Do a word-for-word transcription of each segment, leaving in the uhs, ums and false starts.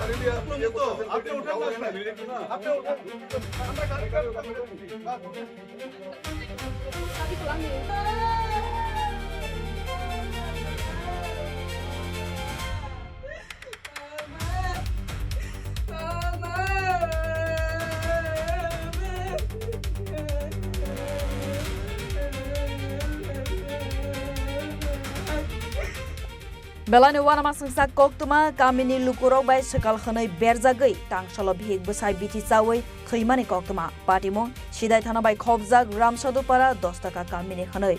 आप लोग तो, आप लोग उठा, आप लोग उठा। Belani uanama swngsa koktwma kamini lukurok bai swkal hwnwi berjagwi tangsalo bihik bwsai bithi chaui thwimani koktwma. Patimung Sidaithana bai khopjak Ramsadupara Dostaka kamini hwnwi.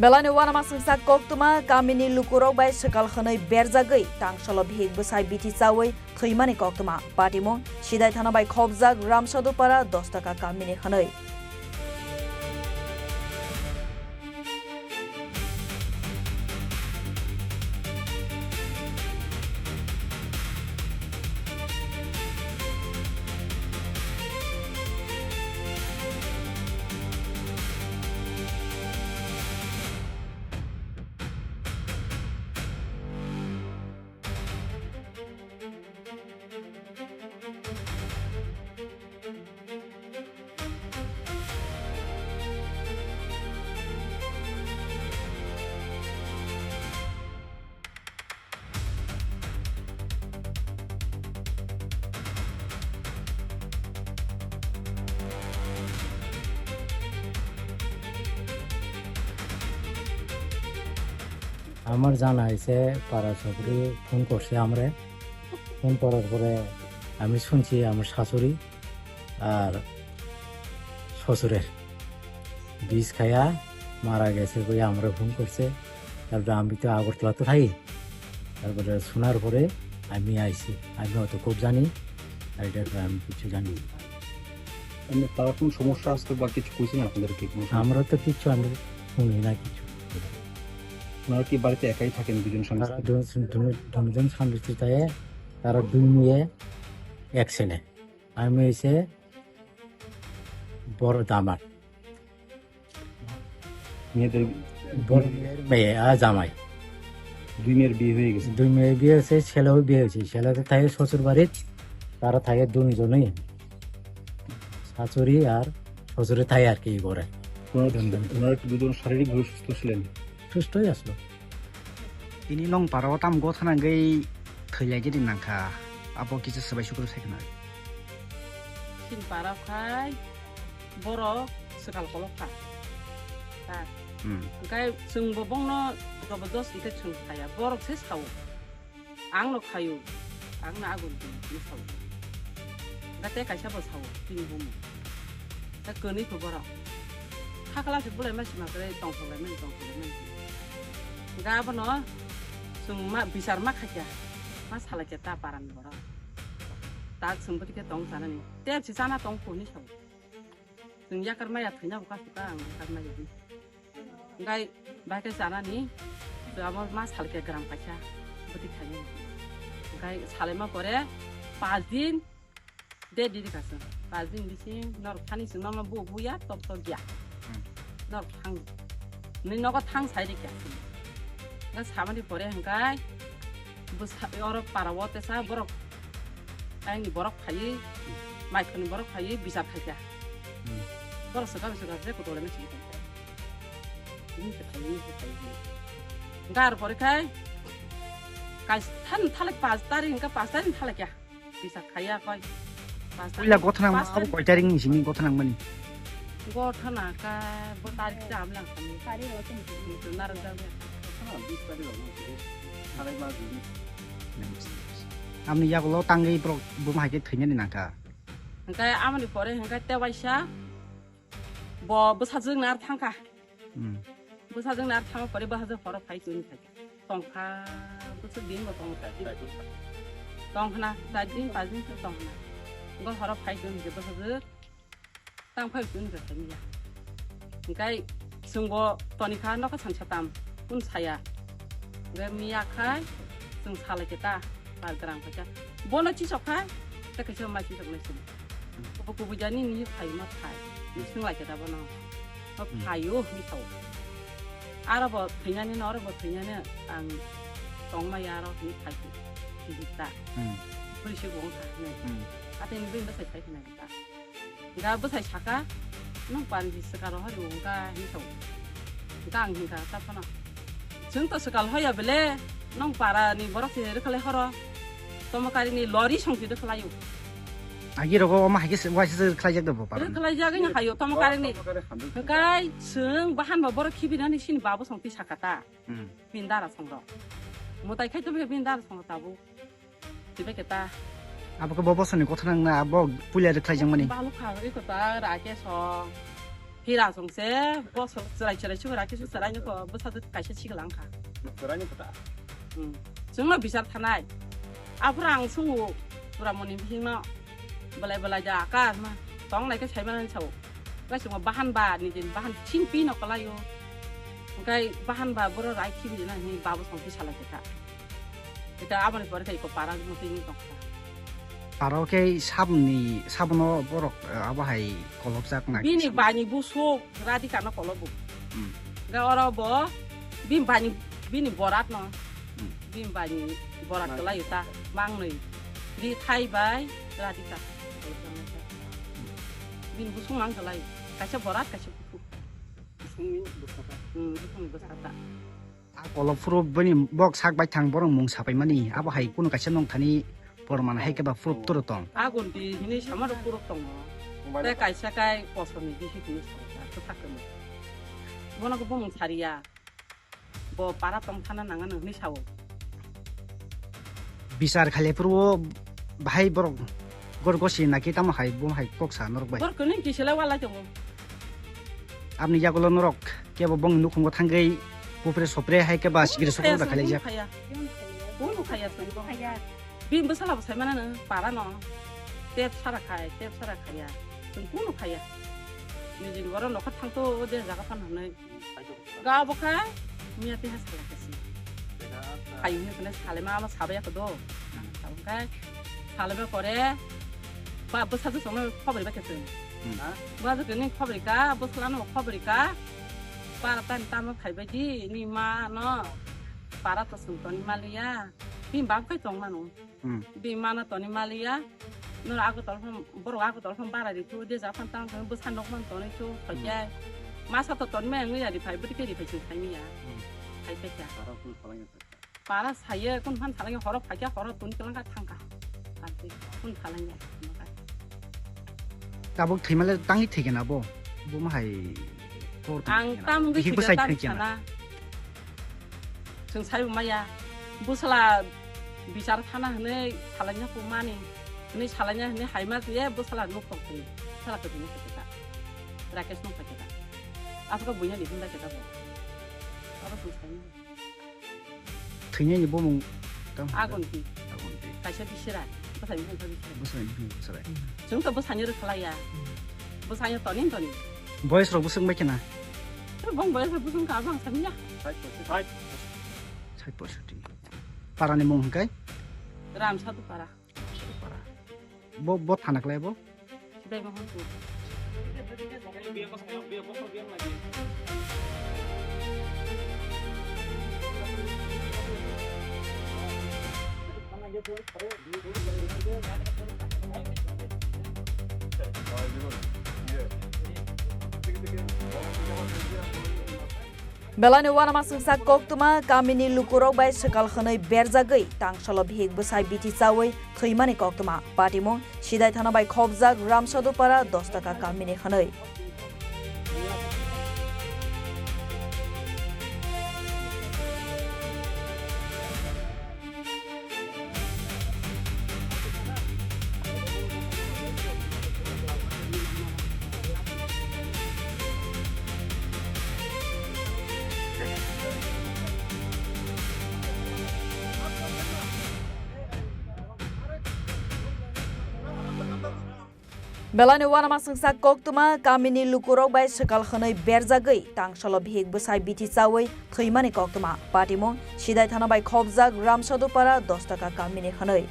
Belani uanama swngsa koktwma kamini lukurok bai swkal hwnwi berjagwi tangsalo bihik bwsai bithi chaui thwimani koktwma. Patimung Sidaithana bai khopjak Ramsadupara Dostaka kamini hwnwi. আমার জানা হয়েছে পাড়া সবরে ফোন করছে আমরা, ফোন করার পরে আমি শুনছি আমার শাশুড়ি আর শ্বশুরের বিষ খায়া মারা গেছে কই আমরা ফোন করছে। তারপরে আমি তো আগরতলা তো থাকি, তারপরে শোনার পরে আমি আইছি। আমি অত খুব জানি, আর এটা আমি কিছু জানি না। এমনি তারা কোন সমস্যা আসতো বা কিছু কইছে না আপনাদেরকে কোনো সমস্যা? আমরা তো কিচ্ছু, আমরা শুনি না কিছু। ওনারা কি বাড়িতে একাই থাকেন দুজন স্বামী তারা স্ত্রী? দুজন, দুজন, দুজন স্বামী স্ত্রী থাকে, তারা দুই মেয়ে এক ছেলে। আমি হইছে বড় দামাদ। মেয়েদের বড় মেয়ের মেয়ে আর জামাই। দুই মেয়ের বিয়ে হয়ে গেছে। দুই মেয়ের বিয়ে হয়েছে, ছেলেও বিয়ে হয়েছে। ছেলে তো থাকে শ্বশুর বাড়ির, তারা থাকে দুজনেই, শাশুড়ি আর শ্বশুরে থাকে আর কি করে। ওনারা, ওনারা কি দুজন শারীরিকভাবে সুস্থ ছিলেন? সুস্থই আসলো। Tini nong para o tamo gotha nangwi thwi lai jani nangkha, abo kisa swbai sukru sai khna. Chini para khai borok swkal kolok kha. Ta. Hmm. Hwnkhe chwngbo bongno jobodosti khe chwng khaya. Borok se sao. Ang no khayu. Ang no agun di, di sao. Hwnkhe tei kaisa bo sao, chini bumo. Ta kwnwi kho borok. Khakla se bulai ma sima kwrwi tongthok lai mani, tongthok lai mani. Hwnkhe abono chwng ma, bichar ma khaikha. Ma salaikha ta parani borok. Ta chwng bwtwi khe tong chanani. Tep se chana tong kho hinwi sao. Chwng yakar maya thwina bo kasu ka ang yakar maya di. Hwnkhe bahai khe chanani, chwng abo ma salkhe gram kaisa bwtwi khainani. Hwnkhe salaima pore pas din, de diri kaisa. Pas din bising norok thani chwng nono bu buya, tok tok ya. Hmm. Norok thang. Ni nogo thang sai rikya. Hwnkhe samani pore hwnkhe bwsa-, oro para o tesa borok, ayangni borok phaiwi, maikhorni borok phaiwi bichar khaikha. Hmm. Borok swkang swkang se kotole ma sigi tongkha. Ini se phaiwi, ini se phaiwi. Hwnkhe ar pore khai, kais than thalak pas tarik, hwnkhe pas tarik thalak ya. Bichar khaiya koi. Pas tarik, puila gotha nang pas ma abo tarik. Koi tarik ni simi gotha nang mani? Gotha na ka bo tarik ta amla kami. Tarik ro tum. Tum narak da. Gotha na bis tarik ro. Sarai ba bis. Amni yagulo tangwi borok buma hai khe thwinani nangkha. Hwnkhe amoni pore hwnkhe tewaisa bo bwsajwk nar thangkha. Hmm. Bwsajwk nar thangma pore bwsajwk horo phai tuni thai. Tongkha bwsajwk din bo tongkha. Tongkhna char din pas din khe tongkhna. Bo horo phai tuni khe bwsajwk. Tang phai tun khe miya. Hingkai chwngbo toni kha nokha sangsa tam kun saya. Hingkai miya khai chwng salai khe ta pal grang kha. Bono chisok khai ta kaisa ma chisok nai sini. Kubu kubu jani ni khai ma khai. Ni swng lai khe ta bono. Ma Hmm. Phaio ni thau. Aro bo thwinani no aro bo thwinani ang tongma ya aro ni khai. Ni ta. Hmm. Puri se gong kha ni. Hmm. Ate ni bin ba sai khai na ta. Ga bwsai saka, "Nwng parni swkaro hori wngkha," hinwi sao. Ga ang hinkha, ta phano, "Chwng to swkal hoya bele, nwng parani borok se rwkhalai horo, tomokarini lori songsi rwkhalai o." Agi rogo omo hai khe se waisa se rwkhalai jak da bo parani. Rwkhalai jak wngkha yo tomokarini. Hwnkhe chwng bahan ba borok khibinani sini babo songsi saka ta. Hmm. Bini dara songrok. Mwtai khai tongkhe bini dara songrok tabuk. Tibeke ta. Abo khe bo bosoni kotha nang na abo puila rwkhlai jang mani. Balu kha ri kota Rakesh ho. Hira song se bosok chwrai chwrai chwrai Rakesh chwrai ni ko bwsa kaisa chikla wngkha. Chwrai ni kota. Hmm. Chwngno bichar thanai. Aphuru ang sungu pura moni bihingno. Belai belai ja ka ma tong lai khe sai mani sao. Kaisa mo bahan ba ni din bahan chin pi no kalai o. Hwnkhe bahan ba boro rai khibi na hini babo song pi salai khe ta. Ita aboni pore khe iko para mutui ni tong kha. Aro khe sabni sabono borok, eh, abo hai kolok jak na. Bini kisa. Bani busuk Radhika no kolobo. Hmm. Ga oro bo bini bani bini borat no. Hmm. Bini bani borat. Mang. Kalai ta mangnoi. Di thai bai Radhika. Bini busuk mang kalai. Kaisa borat kaisa busuk. Busukni bwsata. Hmm, busukni bwsata. A kolo phuru bini bok sak bai thang borok mung sapai mani, abo hai kunu kaisa nong thani porman hai khe ba phuru toro tong. A gonti hini sama rok phuru tongo. Mobile. Tei kaisa kai kosoni bisi hini songsa kwthak kwmwi. Bono khe bumung sariya. Bo para tong thana nang ano hini sao. Bichar khaile phuru bahai borok gor gosi naki tamo hai bo hai kok sa norok bai. Borok kwnwi kisila wala tongo. Abni yagulo norok kebo bong nukhungo thangwi bupre sopre hai keba sikiri sokro da khailaijak. Kunu khaya, kunu khaya, kunu khaya. Bini bwsala bo sai mano para no. Tep sara khai, tep sara khaya. Chwng kunu khaya. Nijini borok nokha thangto o je jaga pan hwnwi. Ga bo kha miya te ha sala kasi. Khai hwnwi khne salema abo sabai kho do. Salema kore. Ba bwsa je songno khobori ba khe chwng. Hmm. Ba je kene khobori ka, bwsala no khobori ka. Para tan tamo khai bai di, ni ma no. Para to sung toni maliya. Bini bab khai tong mano. Hmm. Bini mana toni maliya. Noro Agartala phano, borok Agartala phano bara ri phuru de ja phano tang thang bwsa nok man toni chu. Hmm. Phai khe masa to toni ma wngwi ya ri phai bwtwi khe ri phai chwng khai miya. Hmm. Khai khe kya. Para phano phalangya. Para saye kun phan phalangya horo phai khe horo toni kwlang kha thang kha. Ati kun phalangya. Tabuk thwimale tangwi thwikhe na bo. Bo ma hai. Ang tam wngwi thwikhe na. Bihik bwsai thwikhe na. Chwng sai bo maya. Bwsala bichar khana hwnwi salaina ko mani. Hwnwi salaina hwnwi hai ma twiya bwsala nuk tong thwi. Bwsala kwthwini khe ta. Rakesh nuk khe ta. Aswk buina ni hwnda khe ta bo. Abo chwng sai. Thwinani bumung tamo. Agonti. Agonti. Kaisa bisira. Bwsai bumung kaisa bisira. Bwsai bumung bwsai. Chwng to bwsani rwkhlaiya. Bwsani toni toni. Boyes rok bwswk bai khena? Bong boyes rok bwswk ka bang samya. Sait porsoti. Parani mung hwnkhe? Ramsadu para. Para. Bo, bo thana klai bo? Sibai Mohanpur. Belai ni uanamasingsa koktwma kamini lukurok bai swkal hwnwi berjagwi tangsalo bihik bwsai bithi chawi thwimani koktwma. Patimung Sidaithana bai khobjak Ramsadupara dos taka kamini hwnwi. Belai ni uanama swngchak koktwma, kamini lukurok bai swkal hwnwi berjagwi tangsalo bihik bwsai bithi chawi thwimani koktwma. Patimung Sidai thana bai khopjak Ramsadupara dos taka kamini hwnwi.